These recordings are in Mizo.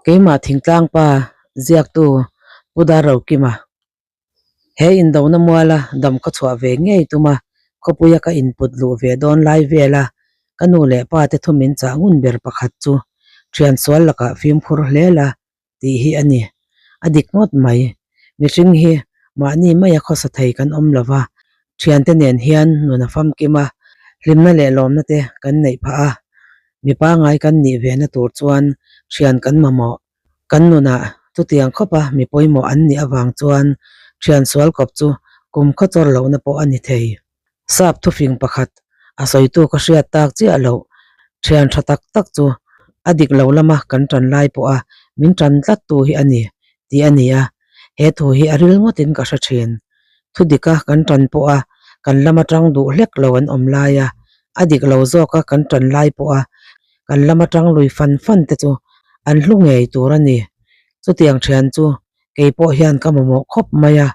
Keimah thingtlang pa ziaktu Pu Darrokima he indona muala dam khaw chhuah ve ngei tuma khawpuia ka input luh ve dawn lai vela ka nu leh pa te thu min chah ngun ber pakhat chu thian sual lakah fimkhur hle la tih hi a ni. A dik ngawt mai. Mihring hi mahni maia khawsa thei kan awm lo va, thiante nen hian nun a famkim a, hlimna leh lawmna te kan neih phah a. Mi pangai kan nih ve na tur chuan thian kan mamawh. Kan nunah chutiang khawpa mi pawimawh an nih avang chuan thian sual kawp chu kum khaw chawr lohna pawh a ni thei. Sap thufing pakhat a sawitu ka hriat tak chiah loh thian tha tak tak chu a dik lo lama kan tan lai pawha min tan tlat tu hi a ni tih a ni a, he thu hi a ril ngawtin ka hre thin. Thu dika kan tan pawha kan lama tang duh hlek lo an awm lai a, a dik lo zawka kan tan lai pawha kan lama tang lui fan fan te chu an hlu ngei tur a ni. Chutiang thian chu kei pawh hian ka mamawh khawp mai a.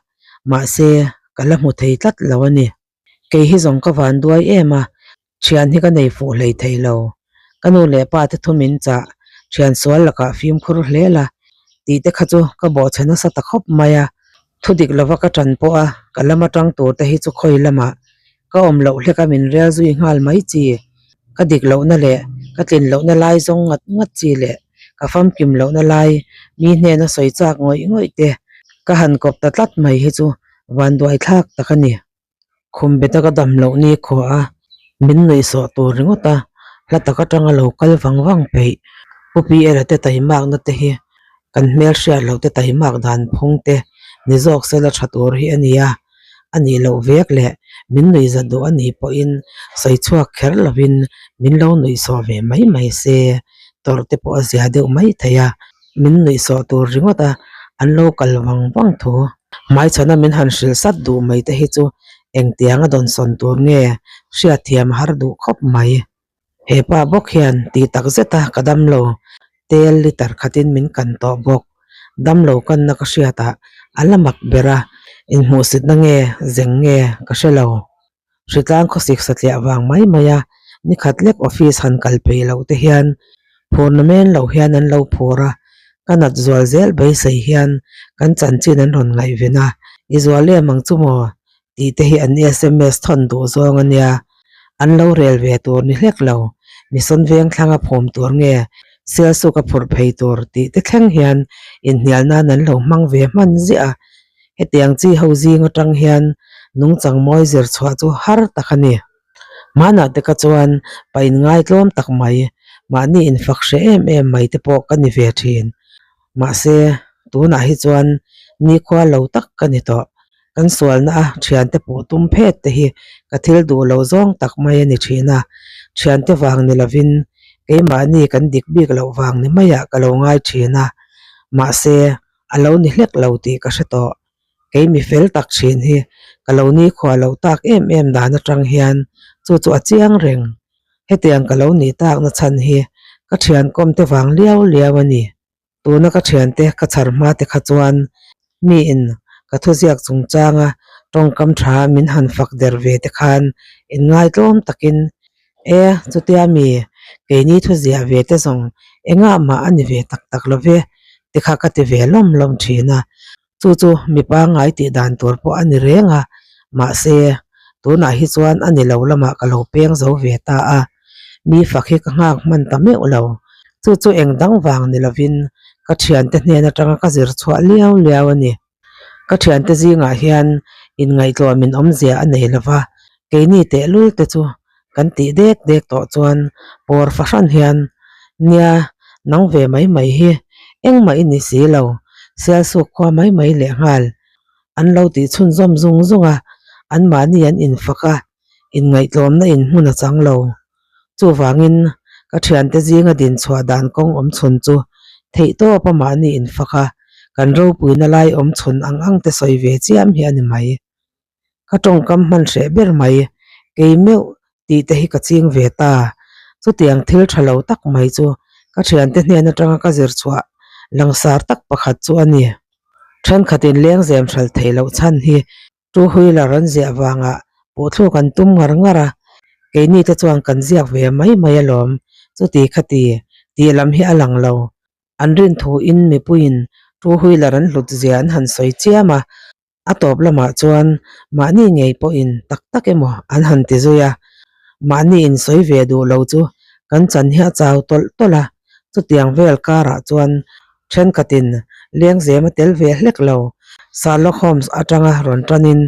Mahse, ka la hmu thei tlat lo a ni. Kei hi zawng ka van duai em a, thian hi ka nei fuh hlei thei lo. Ka nu leh pa te thu min chah, thian sual lakah fimkhur hle la tih te kha chu ka bawhchhe nasa ta khawp mai a. Thu dik lova ka tan pawh a, ka lam atang tur te hi chu khawi lamah ka awm loh hlek a min rel zui nghal mai chi. Ka dik lohna leh ka tlin lohna lai zawng ngat ngat chi leh ka famkim lohna lai mi hnena sawi chak ngawih ngawih te ka han kawp ta tlat mai hi chu vanduai thlak tak a ni. Khum beta ka dam loh ni khawh a, min nuih sawh tur ringawt a, hla tak atanga lo kal vang vang peih. Pu Pi-era te taimakna te hi kan hmelhriat loh te taimak dan phung te ni zawk sela tha tur hi a ni a, a nih loh vek leh min nuih zat duh a nih pawhin sawi chhuak kher lovin min lo nuih sawh ve mai mai se tawrh te pawh a zia deuh mai thei a, min nuih sawh tur ringawt a an lo kal vang vang thu. Hmaichhana min han hrilh sat duh mai te hi chu engtianga dawnsawn tur nge hriatthiam a har duh khawp mai. He pa bawk hian tih tak zet a ka dam lo tel liter khatin min kan tawh bawk. Dam lo kanna ka hriat ah a la mak ber a, inhmuhsitna nge zeng nge ka hre lo. Hritlang khawsik satliah vang mai mai a nikhat lek office han kal peih loh te hian phurna men loh hian an lo phur a, ka nat zual zel beisei hian kan chanchin an rawn ngaihven a, i zual em ang chu maw? Tih te hi an sms thawn duh zawng a nia, an lo rel ve tur ni hlek lo, Mission Vengthlang a phum tur nge Sialsuk a phurh phei tur tih te thleng hian inhnial nan an lo hmang ve hman ziah a, hetiang chi ho zing atang hian nungchang mawi zir chhuah chu har tak a ni. Hmanah te kha chuan pa inngaitlawm tak mai, mahni infak hreh em em mai te pawh ka ni ve thin. Mahse, tunah hi chuan nikhua lo tak ka ni tawh. Kan sualna a thiante puh tum phet te hi ka thil duh lo zawng tak mai a ni thin a. Thiante vang ni lovin keimahni kan dik bik loh vang ni maiah ka lo ngai thin a. Mahse, a lo ni hlek lo tih ka hre tawh. Kei mi fel tak thin hi ka lo nikhua loh tak em em dan atang hian chu chu a chiang reng. Hetiang ka lo nih takna chhan hi ka thian kawmte vang liau liau a ni. Tuna ka thiante ka chhar hma te kha chuan miin ka thuziak chungchanga tawngkam tha min han fak der ve te khan inngaitlawm takin E, chutia mi keini thuziah ve te zawng engah mah a ni ve tak tak lo ve tikha ka ti ve lawm lawm thin a. Chu chu mi pangngai tih dan tur pawh a ni reng a, mahse tunah hi chuan a ni lo lamah ka lo peng zo ve ta a, mi fak hi ka nghak hman ta meuh lo. Chu chu eng dang vang ni lovin ka thiante hnen atanga ka zir chhuah liau liau a ni. Ka thiante zingah hian inngaihtlawm in awmzia a nei lo va, keini tehlul te chu kan tih dek dek tawh chuan pawr fahran hian, Nia, nang ve mai mai hi engmah i ni si lo, Sialsuk khua mai mai lehnghal an lo tih chhunzawm zung zung a, anmahni an infak a, inngaihtlawmna in hmun a chang lo. Chuvangin ka thiante zinga din chhuah dan kawng awm chhun chu theihtawp a mahni infak a, kan ropuina lai awm chhun ang ang te sawi ve chiam hi a ni mai. Ka tawngkam hman hreh ber mai, kei meuh tih te hi ka ching ve ta. Chutiang thil tha lo tak mai chu ka thiante hnen atanga ka zir chhuah langsar tak pakhat chu a ni. Thenkhatin lengzem hral theih loh chhan hi two wheeler an ziah vangah puhthluk an tum ngar ngar a, keini te chuan kan ziak ve mai mai alawm, chuti khati tih lam hi a lang lo. An rin thuin mipuiin two wheeler an hlut zia an han sawi chiam a, a tawp lamah chuan mahni ngei pawhin tak tak emaw an han ti zui a, mahni insawi ve duh lo chu kan chan hi a chau tawlh tawlh a, chutiang vel karah chuan thenkhatin lengzem a tel ve hlek lo. Sherlock Holmes atanga rawn tanin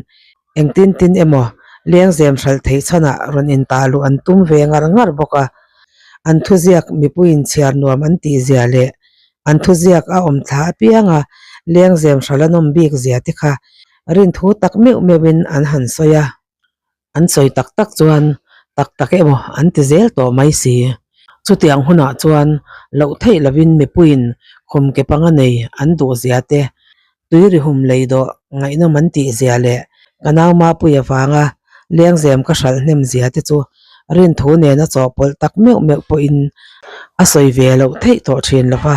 engtin tin emaw lengzem hralh theih chhanah rawn intah luh an tum ve ngar ngar bawk a, an thuziak mipuiin chhiar nuam an tih zia leh an thuziak a awm thla apianga lengzem hralh a nawm bik zia te kha rinthu tak meuh meuhin an han sawi a. An sawi tak tak chuan tak tak emaw an ti zel tawh mai si. Chutiang hunah chuan loh theih lovin mipuiin khum ke panga nei an duh zia te, tui ri hum lei dawh ngaihnawm an tih zia leh ka nau mapui avanga lengzem ka hralh hnem zia te chu rinthu nena chawhpawlh tak meuh meuh pawhin a sawi ve loh theih tawh thin lo va,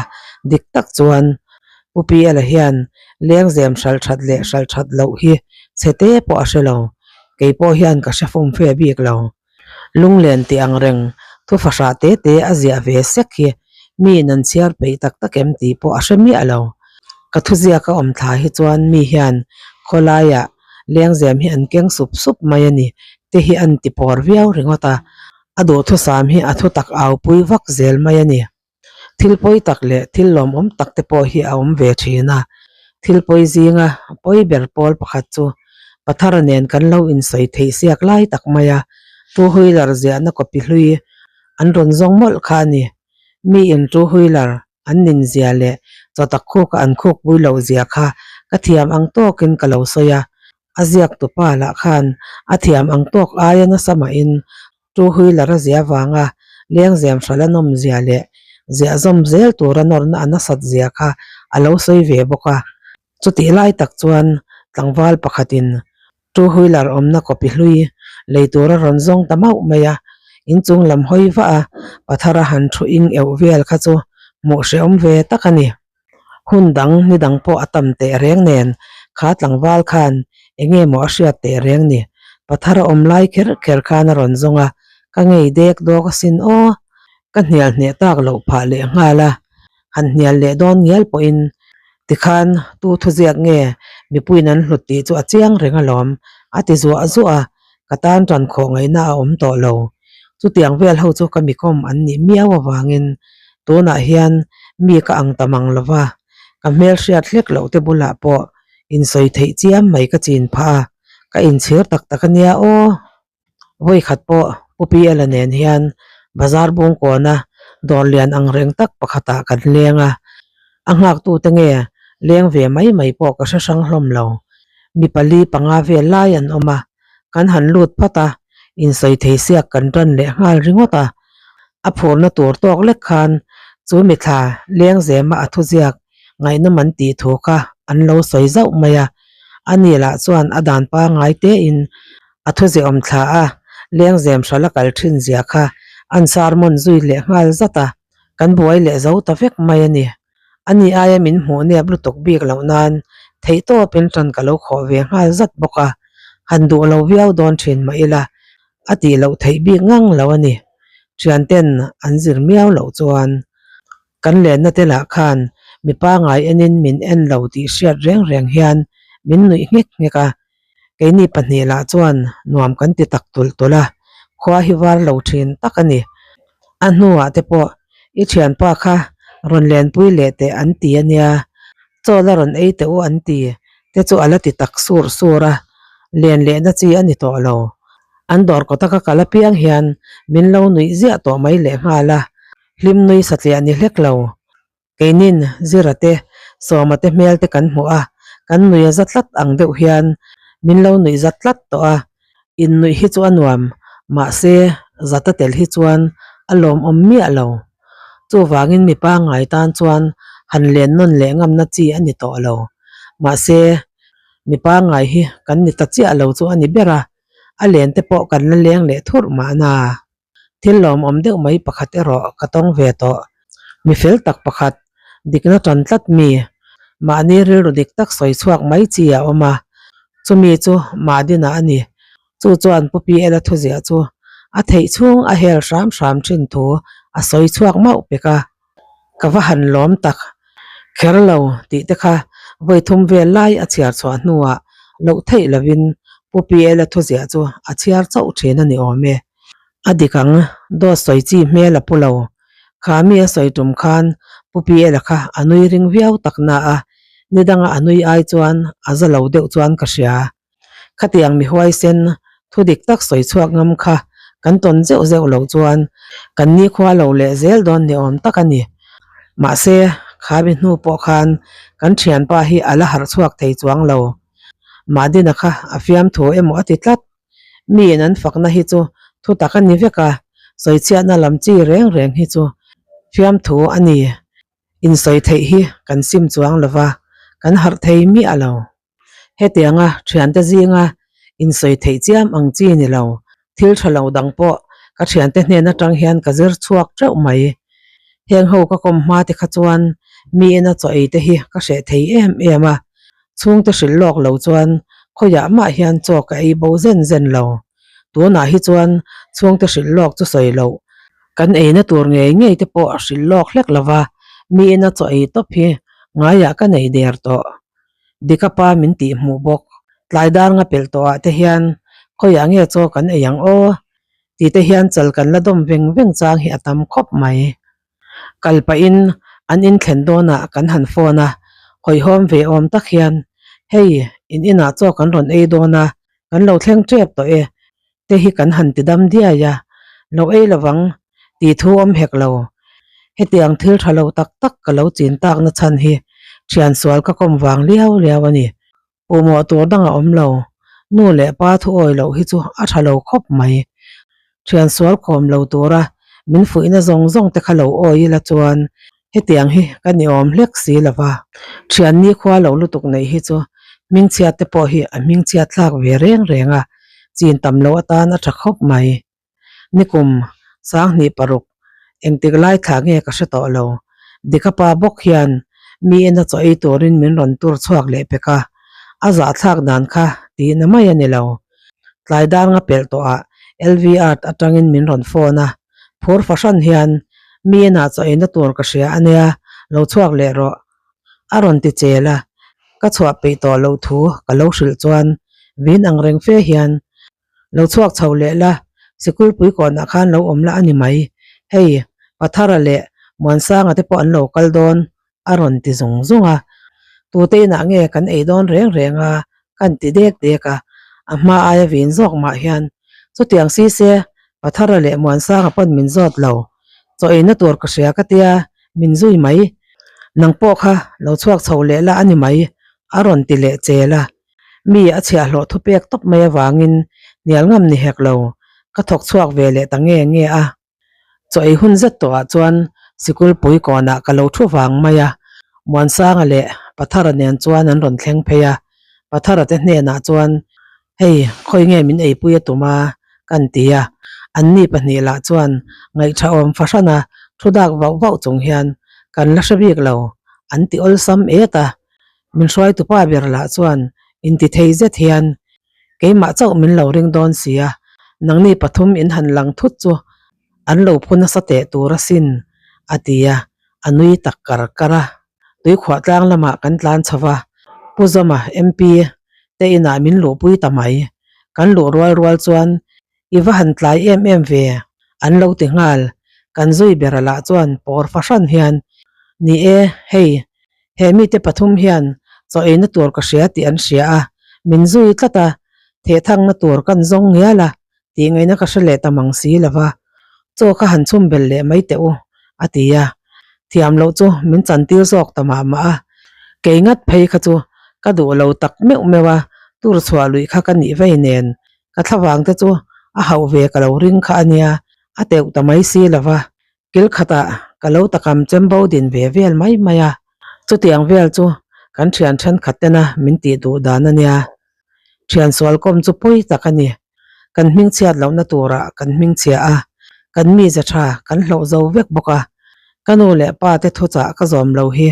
dik tak chuan Pu Piala hian lengzem hralh that leh hralh that loh hi chhe te pawh a hre lo, kei pawh hian ka hre fum fe bik lo. Lunglen tih ang reng thu fahrah te te a ziah ve sek hi miin an chhiar peih tak tak em tih pawh a hre miah lo. Ka thuziak a awm thla hi chuan mi hian khawlaiah lengzem hi an keng sup sup mai a ni te hi an ti pawr viau ringawt a, a duhthusam hi a thutak aupui vak zel mai a ni. Thil pawi tak leh thil lawmawm tak te pawh hi a awm ve thin a, thil pawi zinga pawi ber pawl pakhat chu Pathara nen kan lo insawi theih siak lai tak mai a, two wheeler ziahna copy hlui an rawn zawng mawlh kha a ni. Miin two wheeler an nin zia leh chawtak khuka an khukpui loh zia kha ka thiam ang tawkin ka lo sawi a, a ziaktupa lah khan a thiam ang tawk aia nasa mahin Two wheeler a zia vanga lengzem hralh a nawm zia leh ziah zawm zel tura nawrna a nasat zia kha a lo sawi ve bawk a. Chutih lai tak chuan tlangval pakhatin two wheeler awmna copy hlui lei tura rawn zawng ta mauh mai a, inchung lam hawi vah a pathar a han thu ing euh vel kha chu hmuh hrehawm ve tak a ni. Hun dang ni dang pawh a tam teh reng nen kha tlangval khan enge maw a hriat teh reng ni. Pathar a awm lai kher kher khan a rawn zawng a, ka ngei dek dawk asin aw. Ka hnial hneh tak loh phah leh nghal a, han hnial leh dawn ngial pawhin tikhan tu thuziak nge mipuiin an hlut tih chu a chiang reng alawm a ti zuah zuah a, ka tan tan khawh ngaihna a awm tawh lo. Chutiang vel ho chu ka mikawm an nih miau avangin tunah hian mi ka ang ta mang lo va, ka hmelhriat hlek loh te bulah pawh insawi theih chiam mai ka chin phah a, ka inchhir tak tak a nia aw. Vawikhat pawh Pu Piala nen hian bazar bungkawna dawr lian ang reng tak pakhatah kan leng a, a nghaktute nge leng ve mai mai pawh ka hre hrang hlawm lo. Mi pali panga vel lai an awm a, kan han lut phat a, insawi thei siak kan tan leh nghal ringawt a. A phurna tur tawk lek khan chu mithla lengzema a thuziak ngaihnawm an tih thu kha an lo sawi zauh mai a. Ani lah chuan a dan pangngai tein a thuziahawm thla a, lengzem hralh a kal thin zia kha an sermon zui leh nghal zat a, kan buai leh zo ta vek mai a ni. Ani aia min hmuh nep lutuk bik loh nan theihtawpin tan ka lo khawh ve nghal zat bawk a, han duh lo viau dawn thin mah ila a tih loh theih bik ngang lo a ni. Thianten an zir miau loh chuan kan lenna te lah khan mi pangai enin min en lo tih hriat reng reng hian min nuih nghek nghek a, keini pahnih lah chuan nuam kan ti tak tulh tulh a, khua hi var lo thin tak a ni. A hnuah te pawh i thianpa kha rawn lenpui leh teh an ti a nia, chaw la rawn ei teh u an ti te chu a la ti tak sur sur a, len lehna chi a ni tawh lo. An dawr kawta ka kal apiang hian min lo nuih ziah tawh mai lehnghal a, hlim nui satliah ni hlek lo. Keinin Zira te, Sawma te hmel te kan hmuh a, kan nuih a za tlat ang deuh hian min lo nuih za tlat tawh a, innuih hi chu a nuam, mahse zata tel hi chuan a lawmawm miah lo. Chuvangin mi pangngai tan chuan han len nawn leh ngamna chi a ni tawh lo. Mahse mi pangngai hi kan ni ta chiah lo chu a ni ber a, a len te pawh kan la leng leh thurh mahna. Thil lawmawm deuh mai pakhat erawh ka tawng ve tawh. Mi fel tak pakhat, dikna tan tlat mi, mahni rilru dik tak sawi chhuak mai chi a awm a, chumi chu Madina a ni. Chu chuan Pu PL-a thuziah chu a theih chhung a hel hram hram thin thu a sawi chhuak mauh pek a. Ka va han lawm tak kher lo tih te kha vawi thum vel lai a chhiar chhuah hnuah loh theih lovin Pu PL-a thuziah chu a chhiar chauh thin a ni awm e. A dik ang, dawt sawi chi hmel a pu lo. Kha mi a sawi tum khan Pu PL-a kha a nui ring viau tak na a, ni danga a nui ai chuan a za lo deuh chuan ka hria. Khatiang mi huaisen thu dik tak sawi chhuak ngam kha kan tawn zeuh zeuh loh chuan kan nikhua lo leh zel dawn ni awm tak a ni. Mahse, kha mi hnu pawh khan kan thianpa hi a la harh chhuak thei chuang lo. Madina kha a fiamthu emaw a ti tlat. Miin an fakna hi chu thu tak a ni vek a, sawichhiatna lam chi reng reng hi chu fiamthu a ni. Insawi theih hi kan sim chuang lo va, kan harh thei miah lo. Hetianga thiante zinga insawi theih chiam ang chi ni lo, thil tha lo dang pawh ka thiante hnen atang hian ka zir chhuak teuh mai. Heng ho ka kawm hma te kha chuan mi ina chaw ei te hi ka hreh thei em em a, chhungte hrilh lawk lo chuan khawiah mah hian chaw ka ei bo zen zen lo. Tunah hi chuan chhungte hrilh lawk chu sawi loh, kan eina tur ngei ngei te pawh a hrilh lawk hlek lo va, mi ina chaw ei tawp hi ngaiah ka nei der tawh. Dika pa min tih hmuh bawk. Tlai dar nga pelh tawh ah te hian khawiah nge chaw kan ei ang aw tih te hian chal kan la dawm veng veng chang hi a tam khawp mai. Kal pahin an in thlen dawnah kan han phone a, hawihhawm ve awm tak hian hei in inah chaw kan rawn ei dawn a, kan lo thleng tep tawh e te hi kan han ti dam diai a, lo ei lovang tih thu awm hek lo. Hetiang thil tha lo tak tak ka lo chin tak na chhan hi thian sual ka kawm vang liau liau a ni. Pumawh tur dang a awm lo. Nu leh pa thu awi loh hi chu a tha lo khawp mai. Thian sual kawm lo tura min fuihna zawng zawng te kha lo awi ila chuan hetiang hi ka ni awm hlek si lo va. Thian nikhua lo lutuk neih hi chu hmingchhiat te pawh hi a hmingchhiat thlak ve reng reng a, chin tam lo atan a tha khawp mai. Nikum sanghnih paruk engtik lai thla nge ka hre tawh lo. Dika pa bawk hian mi ina chaw ei turin min rawn tur chhuak leh pek a, a zahthlak dan kha tihna mai a ni lo. Tlai dar nga pelh tawhah LV Art atangin min rawn phone a, phur fahran hian mi inah chaw eina tur ka hria a nia, lo chhuak leh rawh a rawn ti chel a, ka chhuah peih tawh loh thu ka lo hrilh chuan vin ang reng fe hian Lo chhuak chho leh la, sikul pui kawnah khan lo awm la a ni mai. Hei, Pathara leh Muansanga te pawh an lo kal dawn, a rawn ti zung zung a. Tute inah nge kan ei dawn reng reng a, kan ti dek dek a. A hma aia vin zawk mah hian, Chutiang si se, Pathara leh Muansanga pawn min zawt lo. Chaw eina tur ka hria ka tia, min zui mai. Nang pawh kha lo chhuak chho leh la a ni mai, a rawn ti leh chel a. Mi a chhiahhlawh thupek tawp mai avangin hnial ngam ni hek lo, ka thawk chhuak ve leh ta nge nge a. Chaw ei hun zet tawhah chuan sikul pui kawnah ka lo thu vang mai a, Muansanga leh Pathara nen chuan an rawn thleng phei a, Pathara te hnenah chuan hei khawi nge min eipui a tum a kan ti a, anni pahnih lah chuan ngaihthahawm fahrana thu dak vauh vauh chung hian kan la hre bik lo an ti awlsam et a. Min hruaitupa ber lah chuan inti thei zet hian keimah chauh min lo ring dawn si a, nangni pathum in han lang thut chu an lo phu nasa teh tur asin a ti a, a nui tak kar kar a. Tuikhuah tlang lamah kan tlan chho va, Pu Zawma MP te inah min luhpui ta mai. Kan luh rual rual chuan I va han tlai em em ve, an lo ti nghal. Kan zui bera lah chuan pawr fahran hian, Ni e, hei, he mite pathum hian chaw eina tur ka hria tih an hria a, min zui tlat a, thehthangna tur kan zawng ngial a, tih ngaihna ka hre leh ta mang si lo va, chaw kha han chhum belh leh mai teh u, a ti a. Thiam loh chu min chantir zawk ta mah mah a, kei ngat phei kha chu ka duh lo tak meuh meuh a, tur chhuah luih kha ka nih vei nen Ka thlavang te chu a hauh ve ka lo ring kha a nia, a teuh ta mai si lo va, kil khatah ka lo takam chembo din ve vel mai mai a, chutiang vel chu kan thian thenkhat tena min tih duh dan a nia. Thian sual kawm chu pawi tak a ni, kan hmingchhiat lohna turah kan hmingchhia a, kan mize tha kan hloh zo vek bawk a, ka nu leh pa te thuchah ka zawm lo hi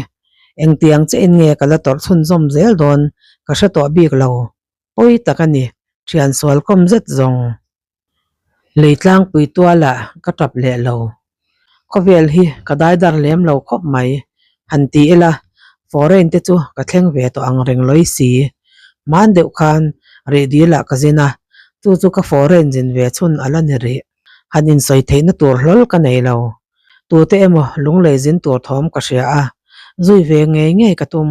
engtiang chiahin nge ka la tawrh chhunzawm zel dawn ka hre tawh bik lo. Pawi tak a ni, thian sual kawm zet zawng. Lei tlangpui tualah ka tap leh lo. Khawvel hi ka daidar lem lo khawp mai. Han ti ila, foreign te chu ka thleng ve tawh ang reng lawi si. Hman deuh khan rih dil ah ka zin a, chu chu ka foreign zin ve chhun a la ni rih. Han insawi theihna tur hlawl ka nei lo. Tute emaw lunglei zin tur thawm ka hria a, zui ve ngei ngei ka tum.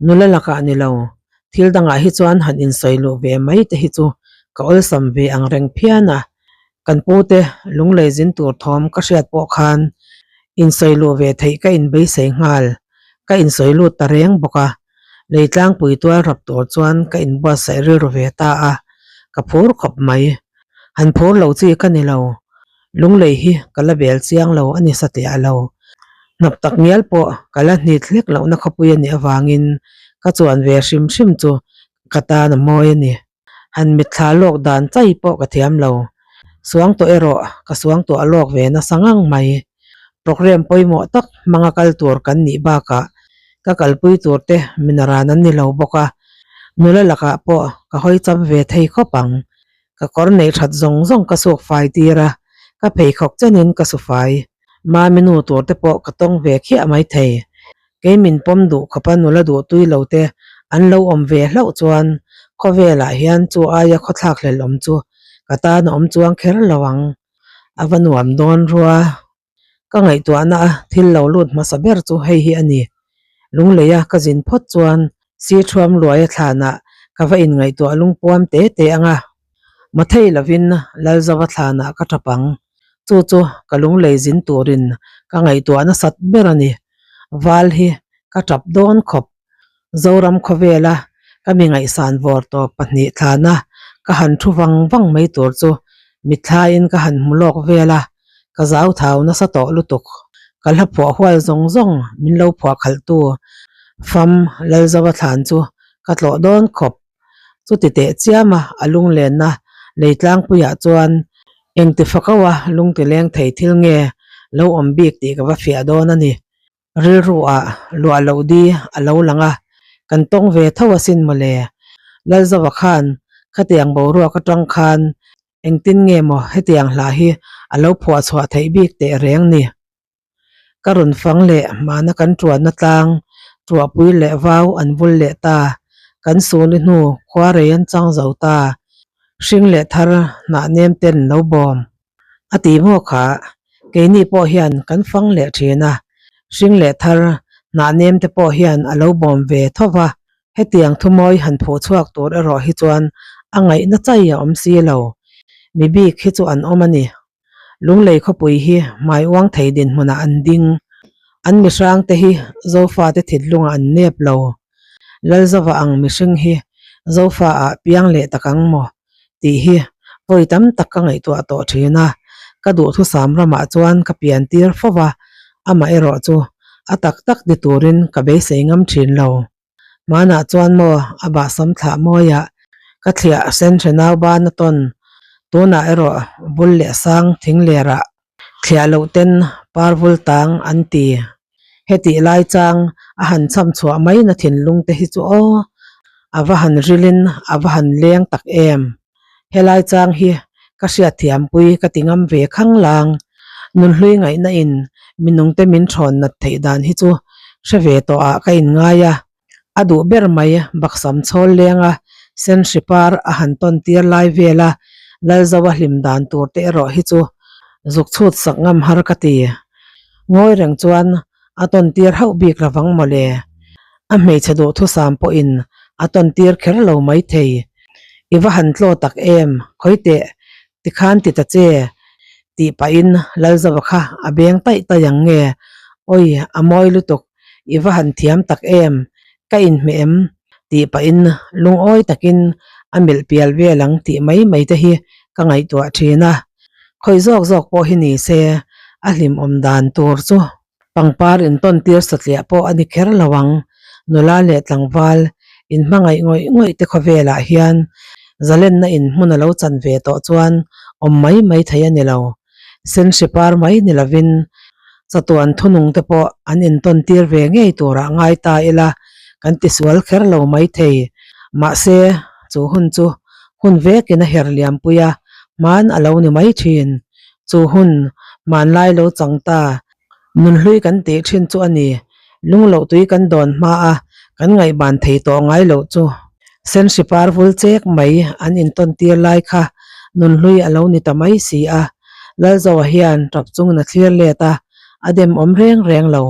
Nula lakah ni lo, thil dangah hi chuan han insawi luh ve mai te hi chu ka awlsam ve ang reng phian a. Kan pute lunglei zin tur thawm ka hriat pawh khan insawi luh ve theih ka inbeisei nghal. Ka insawi lut ta reng bawk a, leitlangpui tual rap tur chuan ka inbuatsaih rilru ve ta a, ka phur khawp mai. Han phur lo chi ka ni lo, lunglei hi ka la bel chiang lo a ni satliah lo. Hnap tak ngial pawh ka la hnit hlek lohna khawpui a nih avangin ka chuan ve hrim hrim chu ka tan a mawi a ni. Han mitthla lawk dan chai pawh ka thiam lo. Suang tawh erawh ka suang tuah lawk ve nasa ngang mai. Programme pawimawh tak hmanga kal tur kan nih bakah ka kalpui tur te minaran an ni lo bawk a, nula lakah pawh ka hawi cham ve thei khawp ang. Ka kawr neih that zawng zawng ka suk fai tir a, ka pheikhawk chenin ka su fai. Mami nu tur te pawh ka tawng ve khiah mai thei. Kei min pawm duh khawpa nula duh tui lo te an lo awm ve hlauh chuan khawvelah hian chu aia khawthlak hlel awm chu ka tan a awm chuang kher lo ang. A va nuam dawn rua. Ka ngaihtuahna a thil lo lut hmasa ber chu hei hi a ni. Lungleia ka zin phawt chuan Sithuam luaia thlanah ka va inngaihtuah lungpuam te te ang a. Mathei lovin Lalzova thlanah ka tap ang. Chu chu ka lunglei zin turin ka ngaihtuah nasat ber a ni. Val hi ka tap dawn khawp. Zoram khawvela ka mi ngaihsan vawr tawp pahnih thlana ka han thu vang vang mai tur chu mitthlaiin ka han hmu lawk vel a, ka zau thau nasa tawh lutuk. Ka hla phuah hual zawng zawng min lo phuah khalhtu Fam Lalzova thlan chu ka tlawh dawn khawp. Chuti teh chiama a lunglenna leitlangpuiah chuan engti fakaua lungtileng thei thil nge lo awm bik tih ka va fiah dawn a ni. Rilru ah luah loh di a lo lang a, kan tawng ve tho asin mawle. Lalzova khan khatiang boruak atang khan engtin nge maw hetiang hla hi a lo phuah chhuah theih bik teh reng ni. Ka rawn fang leh mahna kan tuanna tlang tuahpui leh vau an vul leh ta, kan suli hnu khuarei an chang zo ta, hring leh thar hnah nem ten lo bawm. A ti maw kha, keini pawh hian kan fang leh thin a, hring leh thar hnah nem te pawh hian a lo bawm ve tho va, hetiang thumawi han phuh chhuak tur erawh hi chuan a ngaihna chai a awm si lo. Mi bik hi chu an awm a ni. Lunglei khawpui hi hmai uang thei dinhmunah an ding. An mihrangte hi Zofate thinlungah an nep lo. Lalzova ang mihring hi Zofa ah piang leh tak ang maw? tih hi vawi tam tak ka ngaihtuah tawh thin a, ka duhthusam ramah chuan ka pian tir fo va, amah erawh chu a tak tak ni turin ka beisei ngam thin lo. Hmanah chuan maw a bahsam thlah mawiah ka thliah sen hre nau ban a tawn, tunah erawh bul leh sang thing lerah thliah loh ten par vul tang an ti. Hetih lai chang a han cham chhuah mai na thinlung te hi chu aw, a va han rilin a va han leng tak em. Helai chang hi ka hriatthiampui ka ti ngam ve khang lang. Nunhlui ngaihna in minungte min thawn nat theih dan hi chu hre ve tawh ah ka inngai a. A duh ber mai baksam chhawl lenga senhri par a han tawn tir lai vela Lalzoa hlim dan tur te erawh hi chu zuk chhut sak ngam har ka ti. Ngawi reng chuan a tawn tir hauh bik lovang mawle. A hmeichhe duhthusam pawhin a tawn tir kher lo maithei. I va han tlaw tak em, khawi teh tikhan ti ta che tih pahin Lalzova kha a beng taih taih ang nge, Awi a mawi lutuk, i va han thiam tak em, ka inhmeh em tih pahin lungawi takin a melh pial vel ang tih mai mai te hi ka ngaihtuah thin a, khawi zawk zawk pawh hi ni se a hlimawm dan tur chu. Pangpar intawn tir satliah pawh a ni kher lo ang. Nula leh tlangval inhmangaih ngawih ngawih te khawvelah hian zalenna in hmun a lo chan ve tawh chuan awm mai mai thei a ni lo. Senhri par mai ni lovin chatuan thunung te pawh an intawn tir ve ngei turah ngai ta ila kan tisual kher lo mai thei. Mahse, chu hun chu hun vekin a her liampui a, hman a lo ni mai thin. Chu hun. Hmanlai lo chang ta. Nunhlui kan tih thin chu a ni. Lungloh tui kan dawn hma a, kan ngaihban thei tawh ngai loh chu. Senhri par vul chek mai an intawn tir lai kha nunhlui a lo ni ta mai si a. Lalzoa hian tap chungin a thlir let a, a dem awm reng reng lo.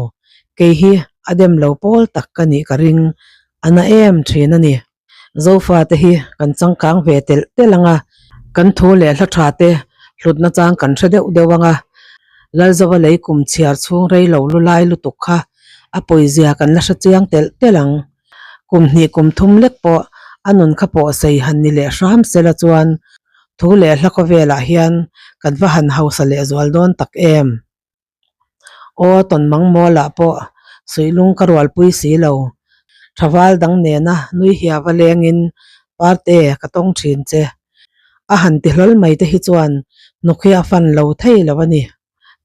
Kei hi a dem lo pawl tak ka nih ka ring. A na em thin a ni. Zofate hi kan changkang ve telh telh ang a, kan thu leh hla tha te hlutna chang kan hre deuh deuh ang a, Lalzova lei kum chhiar chhung rei lo lu lai lutuk kha a pawizia kan la hre chiang telh telh ang. Kum hnih kum thum lek pawh a nun kha pawh sei han ni leh hram sela chuan thu leh hla khawvelah hian kan va han hausa lehzual dawn tak em. Aw tawnmang mawlah pawh suihlung ka rualpui si lo. Thaval dang nena nui hiava lengin Parte ka tawng thin che. A han ti hlawl mai te hi chuan hnuk hi a fan lo thei lo a ni.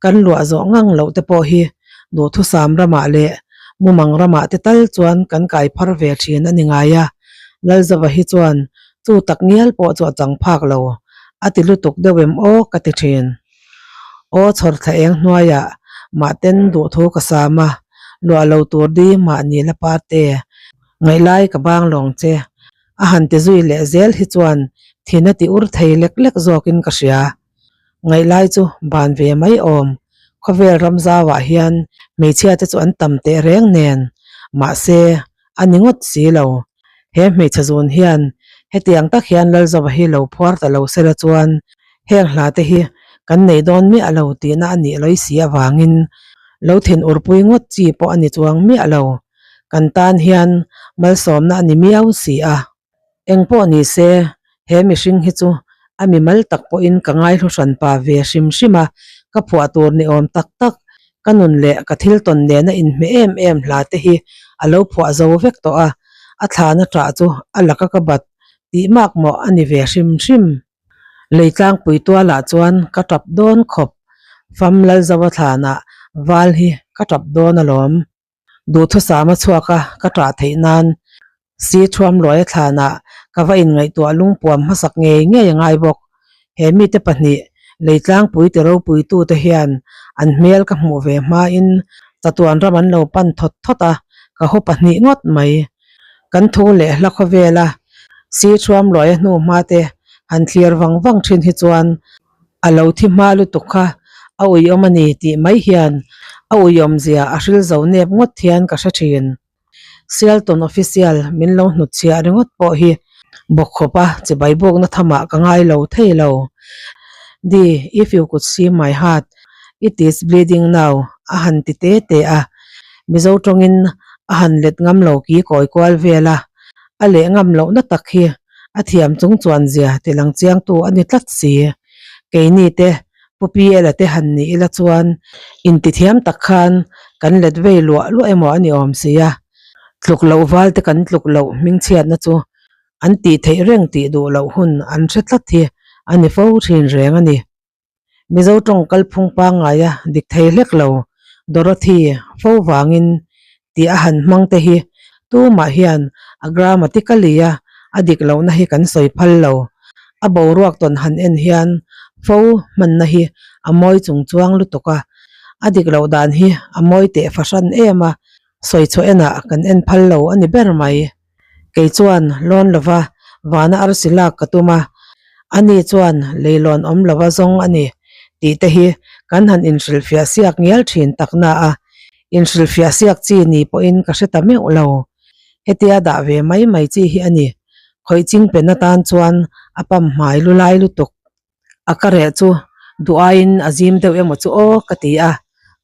Kan luah zawh ngang loh te pawh hi duhthusam ramah leh mumang ramah te tal chuan kan kai phar ve thin a ni ngai a. Lalzova hi chuan chu tak ngial pawh chu a chang phak lo. A ti lutuk deuh em aw ka ti thin. Aw chhawr thla eng hnuaiah mahten duhthu ka sam a, luah lo tur di mahni la parte ngaihlai ka bang lawng che. A han ti zui leh zel hi chuan thin a ti ur thei lek lek zawkin ka hria. Ngaihlai chu ban ve mai awm, khawvel ram zauah hian hmeichhia te chu an tam teh reng nen, mahse a ni ngawt si lo. He hmeichhe zun hian hetiang tak hian Lalzova hi lo phuar ta lo sela chuan heng hla te hi kan nei dawn miah lo tihna a nih lawih si avangin lo thin urpui ngawt chi pawh a ni chuang miah lo. Kan tan hian malsawmna a ni miau si a. Eng pawh ni se, he mihring hi chu a mimal tak pawhin ka ngaihlu hran pa ve hrim hrim a, ka phuah tur ni awm tak tak, ka nun leh ka thil tawn nena inhmeh em em hla te hi a lo phuah zo vek tawh a, a thlana ṭah chu a laka ka bat tih mak mawh a ni ve hrim hrim. Leitlangpui tualah chuan ka ṭap dawn khawp, fam Lalzova thlanah val hi ka ṭap dawn alawm. Duhthusam a chhuak a, ka ṭah theih nan si Thuamluaia thlanah ka va inngaihtuah lungpuam hmasak ngei ngei a ngai bawk. He mite pahnih Leitlangpui ti ropuitute hian an hmel ka hmuh ve hmain chatuan ram an lo pan thawt thawt a, ka haw pahnih ngawt mai. Kan thu leh hla khawvela si Thuamluaia hnu hmate han thlir vang vang ṭhin hi chuan A lo thi hma lutuk kha a uiawm a ni tih mai hian a uiawm zia a hril zo nep ngawt hian ka hre thin. Sialton official min lo hnutchhiah ringawt pawh hi bawkkhawp a chibai bukna thamah ka ngai lo thei lo. Di, if you could see my heart, it is bleeding now a han ti te te a, Mizo tawngin a han let ngam lo ki kawi kual vel a, a leh ngam lohna tak hi A thiam chung chuan zia ti lang chiangtu a ni tlat si. Keini te Pu PL-a te han ni ila chuan intithiam tak khan kan let vei luah luah emaw a ni awm si a. Tluk loh val te kan tluk loh hmingchhiatna chu an tih theih reng tih duh loh hun an hre tlat hi a ni fo thin reng a ni. Mizo tawng kalphung pangngaia dik thei hlek lo Dorothy fo vangin tih a han hmang te hi tumah hian a grammatically a a dik lohna hi kan sawi phal lo. A boruak tawn han en hian fo hmanna hi a mawi chung chuang lutuk a, a dik loh dan hi a mawi teh fahran em a, sawi chhuah enah kan en phal lo a ni ber mai. Kei chuan lawn lova vana arsi lak ka tum a, ani chuan leilawn awm lova zawng a ni tih te hi kan han inhrilhfiah siak ngial thin tak na a, inhrilhfiah siak chi ni pawhin ka hre ta meuh lo. Hetia dah ve mai mai chi hi a ni. Khawih ching pen atan chuan a pam hmai lu lai lutuk. A ka reh chu duh aiin a zim deuh emaw chu aw ka ti a,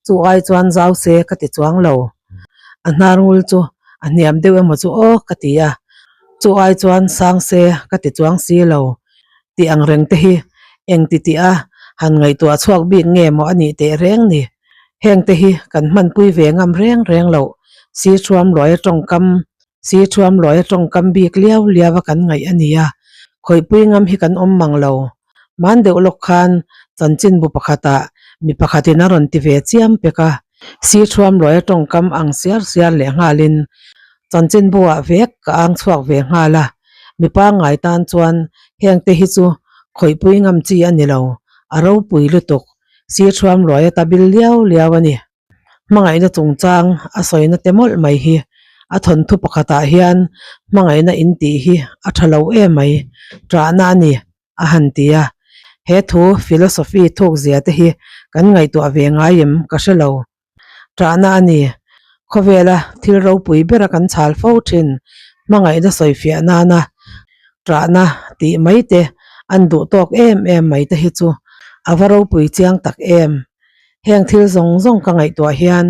chu ai chuan zau se ka ti chuang lo. A hnar ngul chu a hniam deuh emaw chu aw ka ti a, chu ai chuan sang se ka ti chuang si lo. Tih ang reng te hi eng ti tih a han ngaihtuah chhuak bik nge maw a nih teh reng ni. Heng te hi kan hmanpui ve ngam reng reng loh si thuam luaia tawngkam Si thuam luaia tawngkam bik liau liau a kan ngaih a ni a, khawihpui ngam hi kan awm mang lo. Hman deuh lawk khan chanchinbu pakhatah mi pakhatin a rawn ti ve chiam pek a, si thuam luaia tawngkam ang siar siar leh nghalin chanchinbu ah vek ka ang chhuak ve nghal a, mi pangngai tan chuan heng te hi chu khawihpui ngam chi a ni lo, a ropui lutuk. Sir Thuamluaia ta bil liau liau a ni. Hmangaihna chungchang a sawina te mawlh mai hi a thawnthu pakhatah hian hmangaihna in tih hi a tha lo em mai, ṭahna a ni a han ti a. He thu philosophy thukzia te hi kan ngaihtuah ve ngai em ka hre lo. Ṭahna a ni. Khawvela thil ropui bera kan chhal fo ṭhin hmangaihna sawifiah nana ṭahna tih mai te an duh tawk em em mai te hi chu a va ropui chiang tak em. Heng thil zawng zawng ka ngaihtuah hian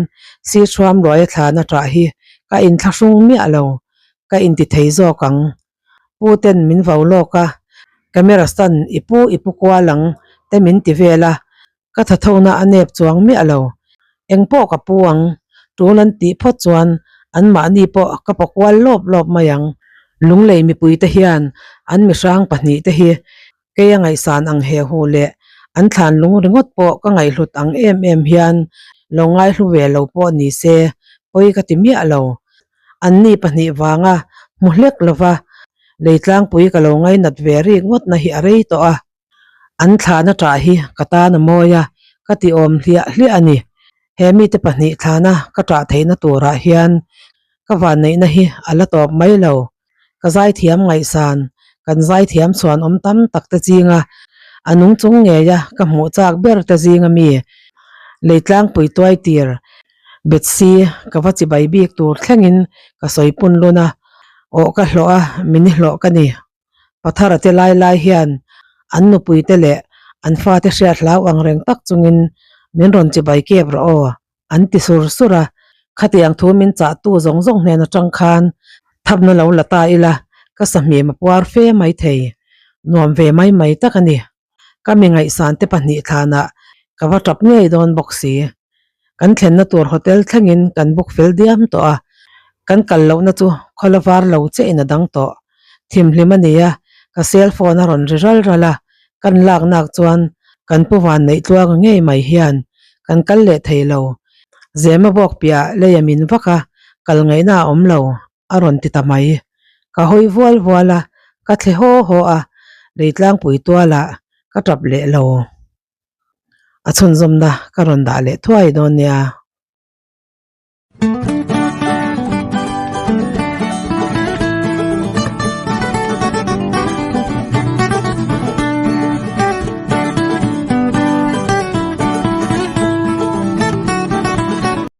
Sir Thuamluaia thlana ṭah hi ka inthlahrung miah lo, ka inti thei zawk ang. Pu ten min vau lawk a, camera stand i pu i pu kual ang te min ti vel a, Ka thathona a nep chuang miah lo. Eng pawh ka pu ang, tul an tih phawt chuan anmahni pawh ka paw kual lawp lawp mai ang. Lunglei mipuite hian an mihrang pahnihte hi kei a ngaihsan ang he hu leh an thlan lung ringawt pawh ka ngaihhlut ang em em hian lo ngaihlu ve lo pawh ni se pawi ka ti miah lo. Anni pahnih vanga hmu hlek lova leitlangpui ka lo ngainat ve rik ngawtna hi a rei tawh a. An thlahna ṭah hi ka tan a mawi a, ka ti awm hliah hliah a ni. He mite pahnih thlahna ka ṭah theihna turah hian ka vanneihna hi a la tawp mai lo. Ka zaithiam ngaihsan, kan zaithiam chhuan awm tam tak te zinga a nung chung ngeia ka hmuh chak ber te zinga mi Leitlangpui tuai tir Betsy ka va chibai bik tur thlengin ka sawi pun lun a, awh ka hlawh a, mini hlawh ka ni. Pathara te lai lai hian an nupui te leh an fate hriat hlau ang reng tak chungin min rawn chibai kep rawh aw an ti sur sur a, khatiang thu min chah tu zawng zawng hnen atang khan thapna lo la ta ila ka sahmim a puar fe mai thei nuam ve mai mai tak a ni. Ka mi ngaihsan te pahnih thlanah ka va tap ngei dawn bawk si. Kan thlenna tur hotel thlengin kan book fel diam tawh a, kan kal lohna chu khawla var lo chiah in a dang tawh. Thimhlim a ni a, ka cell phone a rawn ri ral ral a, kan lak nak chuan kan pu van neih tluang ngei mai hian kan kal leh thei lo. Zema bawk piah lei a min vak a, kal ngaihna a awm lo. a rawn ti ta mai. Ka hawi vual vual a, ka thle haw haw a, Leitlangpui tualah ka tap leh lo. A chhunzawmna ka rawn dah leh thuai dawn nia.